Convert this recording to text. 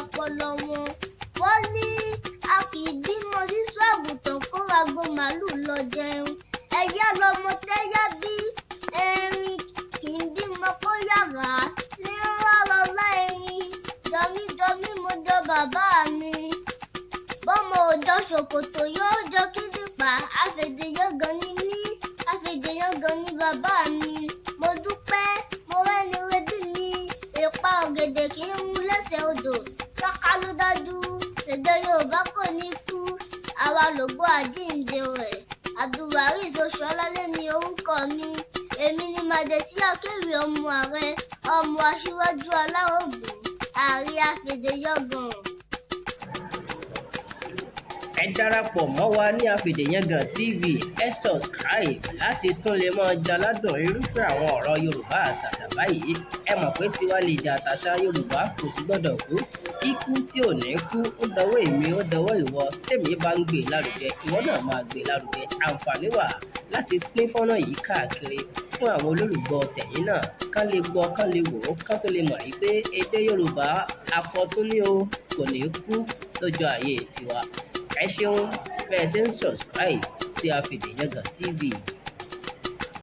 ọpọlọ wọn. Wọ́n ní a kì í bímọ sísọ àgùntàn kó ragbo màálù lọ jẹun. Ẹ̀yà lọmọ tẹ́yà bí, erin kì í bímọ kó yàrá ní rárá. Erin jọmíjọmí, mo jọ bàbá mi. Bọ́mọ òjọ ṣòkòtò yóò jọ kíjìpá. Afèdèyangàn ni mí, afèdèyangàn ni bàbá mi. Mo dúpẹ́ mo rẹ́ni rebí mi. Ìpa ọ̀gẹ̀dẹ̀ kì í rún lẹ́sẹ̀ odò. Ṣáká ló dájú, èdè Yorùbá kò ní kú. Àwa lògbó àjíǹde rẹ̀. Abdulwaris Oṣuọlálẹ ní orúkọ mi. Èmi ni Màjèsí, akéwì, ọmọ ààrẹ, ọmọ aṣíwájú alárògùn, ààrẹ afèdèyangàn. Ẹ darapọ̀ mọ́ wa ní Afèdèyangàn TV. Ẹ subscribe láti tún lè máa jaládùn irúfẹ́ àwọn ọ̀rọ̀ Yorùbá àtàtà báyìí. Ẹ mọ̀ pé tiwa lè jà, àtàṣà Yorùbá kò sì gbọ́dọ̀ kú. Kíkú tí ò ní kú, ó dọwọ́ èmi, ó dọwọ́ ìwọ. Tèmi bá ń gbé lárugẹ, ìwọ náà máa gbé lárugẹ. Àǹfààní wà láti pín fọ́nrán yìí káàkiri fún àwọn olólùgbọ́ tẹ̀yìn náà, kán lè gbọ́, kán lè wò ó, kán tó lè mọ̀ wípé èdè Yorùbá akọ̀tún ní o, kò ní kú lójú ayé tiwa. Ẹ ṣeun bẹ́ẹ̀ ṣe ń subscribe sí Afèdèyangàn TV.